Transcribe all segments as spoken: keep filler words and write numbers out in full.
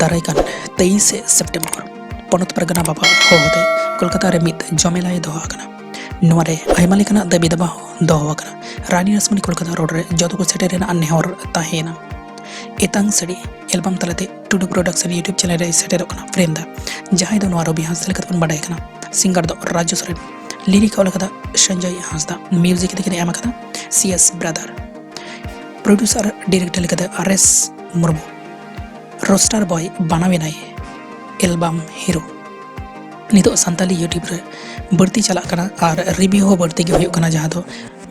ᱫᱟᱨᱟᱭ ᱠᱟᱱ ᱛᱮᱭᱤᱥᱮ ᱥᱮᱯᱴᱮᱢᱵᱚᱨ ᱯᱚᱱᱚᱛ ᱯᱟᱨᱜᱟᱱᱟ ᱵᱟᱵᱟ ᱦᱚᱦᱚᱛᱮ ᱠᱳᱞᱠᱟᱛᱟ ᱨᱮ ᱢᱤᱫ ᱡᱚᱢᱮᱞᱟᱭ ᱫᱚᱦᱚ ᱟᱠᱟᱱᱟ᱾ ᱱᱚᱣᱟ ᱨᱮ ᱟᱭᱢᱟ ᱞᱮᱠᱟᱱᱟᱜ ᱫᱟᱹᱵᱤ ᱫᱟᱵᱟ ᱦᱚᱸ ᱫᱚᱦᱚ ᱟᱠᱟᱱᱟ᱾ ᱨᱟᱱᱤ ᱨᱟᱥᱢᱚᱱᱤ ᱠᱳᱞᱠᱟᱛᱟ ᱨᱳᱰ ᱨᱮ ᱡᱚᱛᱚ ᱠᱚ ᱥᱮᱴᱮᱨ ᱨᱮᱱᱟᱜ ᱱᱮᱦᱚᱨ ᱛᱟᱦᱮᱸᱭᱮᱱᱟ᱾ ᱮᱛᱟᱝ ᱥᱟᱹᱲᱤ ᱮᱞᱵᱟᱢ ᱛᱟᱞᱟᱛᱮ ᱴᱩᱰᱩ ᱯᱨᱚᱰᱟᱠᱥᱚᱱ YouTube ᱪᱮᱱᱮᱞ ᱨᱮ ᱥᱮᱴᱮᱨᱚᱜ ᱠᱟᱱᱟ ᱯᱨᱮᱢ ᱫᱟ, ᱡᱟᱦᱟᱸᱭ ᱫᱚ ᱱᱚᱣᱟ ᱨᱚᱵᱤ ᱦᱟᱸᱥᱫᱟ ᱞᱮᱠᱟᱛᱮ ᱵᱚᱱ ᱵᱟᱰᱟᱭ ᱠᱟᱱᱟ᱾ ᱥᱤᱝᱜᱟᱨ ᱫᱚ ᱨᱟᱡᱩ ᱥᱚᱨᱮᱱ, ᱞᱤᱨᱤᱠ ᱚᱞ ᱟᱠᱟᱫᱟ ᱥᱚᱧᱡᱚᱭ ᱦᱟᱸᱥᱫᱟ, ᱢᱤᱭᱩᱡᱤᱠ ᱛᱟᱹᱠᱤᱱ ᱮ ᱮᱢ ᱟᱠᱟᱫᱟ C S brother, producer director ᱞᱮᱠᱟᱛᱮ ᱟᱨ ᱮᱥ ᱢᱩᱨᱢᱩ, ᱨᱳᱥᱴᱟᱨ ᱵᱚᱭ ᱵᱟᱱᱟᱣᱮᱱᱟᱭ ᱮᱞᱵᱟᱢ ᱦᱤᱨᱳ᱾ ᱱᱤᱛᱚᱜ ᱥᱟᱱᱛᱟᱞᱤ YouTube ᱨᱮ ᱵᱟᱹᱲᱛᱤ ᱪᱟᱞᱟᱜ ᱠᱟᱱᱟ ᱟᱨ ᱨᱤᱵᱷᱤᱭᱩ ᱦᱚᱸ ᱵᱟᱹᱲᱛᱤ ᱜᱮ ᱦᱩᱭᱩᱜ ᱠᱟᱱᱟ, ᱡᱟᱦᱟᱸ ᱫᱚ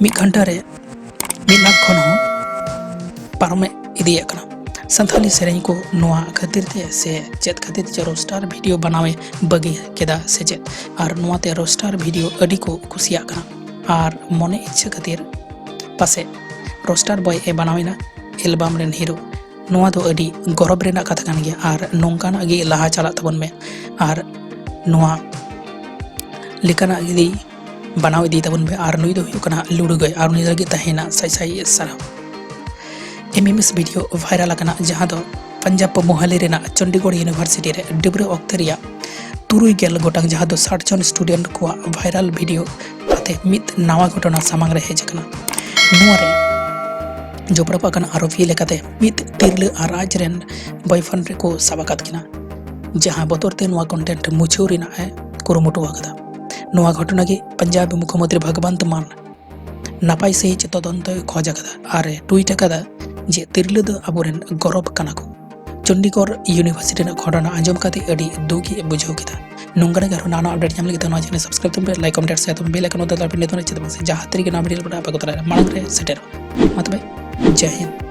ᱢᱤᱫ ᱜᱷᱚᱱᱴᱟ ᱨᱮ ᱢᱤᱫ ᱞᱟᱠᱷ ᱠᱷᱚᱱ ᱦᱚᱸ ᱯᱟᱨᱚᱢ ᱤᱫᱤᱭᱮᱫ ᱠᱟᱱᱟ᱾ ᱥᱟᱱᱛᱟᱞᱤ ᱥᱮᱨᱮᱧ ᱠᱚ ᱱᱚᱣᱟ ᱠᱷᱟᱹᱛᱤᱨ ᱛᱮ ᱥᱮ ᱪᱮᱫ ᱠᱷᱟᱹᱛᱤᱨ ᱛᱮ ᱨᱳᱥᱴᱟᱨ ᱵᱷᱤᱰᱤᱭᱳ ᱵᱟᱱᱟᱣᱮ ᱵᱟᱹᱜᱤ ᱠᱮᱫᱟ ᱥᱮ ᱪᱮᱫ, ᱟᱨ ᱱᱚᱣᱟᱛᱮ ᱨᱳᱥᱴᱟᱨ ᱵᱷᱤᱰᱤᱭᱳ ᱟᱹᱰᱤ ᱠᱚ ᱠᱩᱥᱤᱭᱟᱜ ᱠᱟᱱᱟ ᱟᱨ ᱢᱚᱱᱮ ᱤᱪᱪᱷᱟᱹ ᱠᱷᱟᱹᱛᱤᱨ ᱯᱟᱥᱮᱡ ᱨᱳᱥᱴᱟᱨ ᱵᱚᱭ ᱮ ᱵᱟᱱᱟᱣᱮᱱᱟ ᱮᱞᱵᱟᱢ ᱨᱮᱱ ᱦᱤᱨᱳ᱾ ᱱᱚᱣᱟ ᱫᱚ ᱟᱹᱰᱤ ᱜᱚᱨᱚᱵᱽ ᱨᱮᱱᱟᱜ ᱠᱟᱛᱷᱟ ᱠᱟᱱ ᱜᱮᱭᱟ ᱟᱨ ᱱᱚᱝᱠᱟᱱᱟᱜ ᱜᱮ ᱞᱟᱦᱟ ᱪᱟᱞᱟᱜ ᱛᱟᱵᱚᱱ ᱢᱮ ᱟᱨ ᱱᱚᱣᱟ ᱞᱮᱠᱟᱱᱟᱜ ᱜᱮ ᱵᱟᱱᱟᱣ ᱤᱫᱤ ᱛᱟᱵᱚᱱ ᱯᱮ᱾ ᱟᱨ ᱱᱩᱭ ᱫᱚ ᱦᱩᱭᱩᱜ ᱠᱟᱱᱟ ᱞᱩᱲᱩ ᱜᱟᱹᱭ ᱟᱨ ᱩᱱᱤ ᱞᱟᱹᱜᱤᱫ ᱛᱟᱦᱮᱱᱟ ᱥᱟᱭ ᱥᱟᱭ ᱥᱟᱨᱦᱟᱣ᱾ ᱮᱢ ᱮᱢ ᱮᱥ ᱵᱷᱤᱰᱤᱭᱳ ᱵᱷᱟᱭᱨᱟᱞ ᱟᱠᱟᱱᱟ, ᱡᱟᱦᱟᱸ ᱫᱚ ᱯᱟᱧᱡᱟᱵᱽ ᱢᱳᱦᱟᱞᱤ ᱨᱮᱱᱟᱜ ᱪᱚᱱᱰᱤᱜᱚᱲ ᱤᱭᱩᱱᱤᱵᱷᱟᱨᱥᱤᱴᱤ ᱨᱮ ᱰᱤᱵᱨᱟᱹ ᱚᱠᱛᱮ ᱨᱮᱭᱟᱜ ᱛᱩᱨᱩᱭ ᱜᱮᱞ ᱜᱚᱴᱟᱝ, ᱡᱟᱦᱟᱸ ᱫᱚ ᱥᱟᱴ ᱡᱚᱱ ᱥᱴᱩᱰᱮᱱᱴ ᱠᱚᱣᱟᱜ ᱵᱷᱟᱭᱨᱟᱞ ᱵᱷᱤᱰᱤᱭᱳ ᱟᱛᱮ ᱢᱤᱫ ᱱᱟᱣᱟ ᱜᱷᱚᱴᱚᱱᱟ ᱥᱟᱢᱟᱝ ᱨᱮ ᱦᱮᱡ ᱟᱠᱟᱱᱟ᱾ ᱱᱚᱣᱟ ᱨᱮ ᱡᱚᱯᱲᱟᱣ ᱟᱠᱟᱱ ᱟᱨᱳᱯᱤ ᱞᱮᱠᱟᱛᱮ ᱢᱤᱫ ᱛᱤᱨᱞᱟᱹ ᱟᱨ ᱟᱡ ᱨᱮᱱ ᱵᱚᱭᱯᱷᱨᱮᱱᱰ ᱨᱮᱠᱚ ᱥᱟᱵ ᱟᱠᱟᱫ ᱠᱤᱱᱟ, ᱡᱟᱦᱟᱸ ᱵᱚᱛᱚᱨ ᱛᱮ ᱱᱚᱣᱟ ᱠᱚᱱᱴᱮᱱᱴ ᱢᱩᱪᱷᱟᱹᱣ ᱨᱮᱱᱟᱜ ᱮ ᱠᱩᱨᱩᱢᱩᱴᱩ ᱟᱠᱟᱫᱟ᱾ ᱱᱚᱣᱟ ᱜᱷᱚᱴᱚᱱᱟ ᱜᱮ ᱯᱟᱧᱡᱟᱵᱽ ᱢᱩᱠᱷᱭᱚᱢᱚᱱᱛᱨᱤ ᱵᱷᱚᱜᱽᱵᱚᱱᱛ ᱢᱟᱱ ᱱᱟᱯᱟᱭ ᱥᱟᱺᱦᱤᱡ ᱛᱚᱫᱚᱱᱛᱚᱭ ᱠᱷᱚᱡᱽ ᱟᱠᱟᱫᱟ ᱟᱨ ᱮ ᱴᱩᱭᱤᱴ ᱟᱠᱟᱫᱟ ᱡᱮ ᱛᱤᱨᱞᱟᱹ ᱫᱚ ᱟᱵᱚᱨᱮᱱ ᱜᱚᱨᱚᱵᱽ ᱠᱟᱱᱟ ᱠᱚ᱾ ᱪᱚᱱᱰᱤᱜᱚᱲ ᱤᱭᱩᱱᱤᱵᱷᱟᱨᱥᱤᱴᱤ ᱨᱮᱱᱟᱜ ᱜᱷᱚᱴᱚᱱᱟ ᱟᱸᱡᱚᱢ ᱠᱟᱛᱮ ᱟᱹᱰᱤ ᱫᱩᱠ ᱮ ᱵᱩᱡᱷᱟᱹᱣ ᱠᱮᱫᱟ᱾ ᱱᱚᱝᱠᱟᱱᱟᱜ ᱟᱨᱦᱚᱸ ᱱᱟᱣᱟ ᱱᱟᱣᱟ ᱟᱯᱰᱮᱴ ᱧᱟᱢ ᱞᱟᱹᱜᱤᱫ ᱛᱮ ᱱᱚᱣᱟ ᱪᱮᱱᱮᱞ ᱥᱟᱵᱥᱠᱨᱟᱭᱤᱵ ᱛᱟᱵᱚᱱ ᱯᱮ, ᱞᱟᱭᱤᱠ, ᱠᱚᱢᱮᱱᱴ, ᱥᱮᱭᱟᱨ ᱛᱟᱵᱚᱱ, ᱵᱮᱞ ᱟᱭᱠᱚᱱ ᱚᱱᱛᱮ ᱛᱟᱵᱚᱱ ᱯᱮ, ᱱᱤᱛᱚᱜ ᱪᱮᱫ ᱵᱟᱝ ᱥᱮ ᱡᱟᱦᱟᱸ ᱛᱤᱨᱮᱜᱮ ᱱᱟᱣᱟ ᱵᱷᱤᱰᱤᱭᱳ ᱞᱮ ᱵᱮᱱᱟᱣᱟ ᱟᱯᱮ ᱠᱚ ᱛᱟᱞᱟᱨᱮ ᱢᱟᱲᱟᱝ ᱨᱮ ᱥᱮᱴᱮᱨᱚᱜᱼᱟ᱾ ᱢᱟ ᱛᱚᱵᱮ, ᱡᱟᱭ ᱦᱤᱱᱫ᱾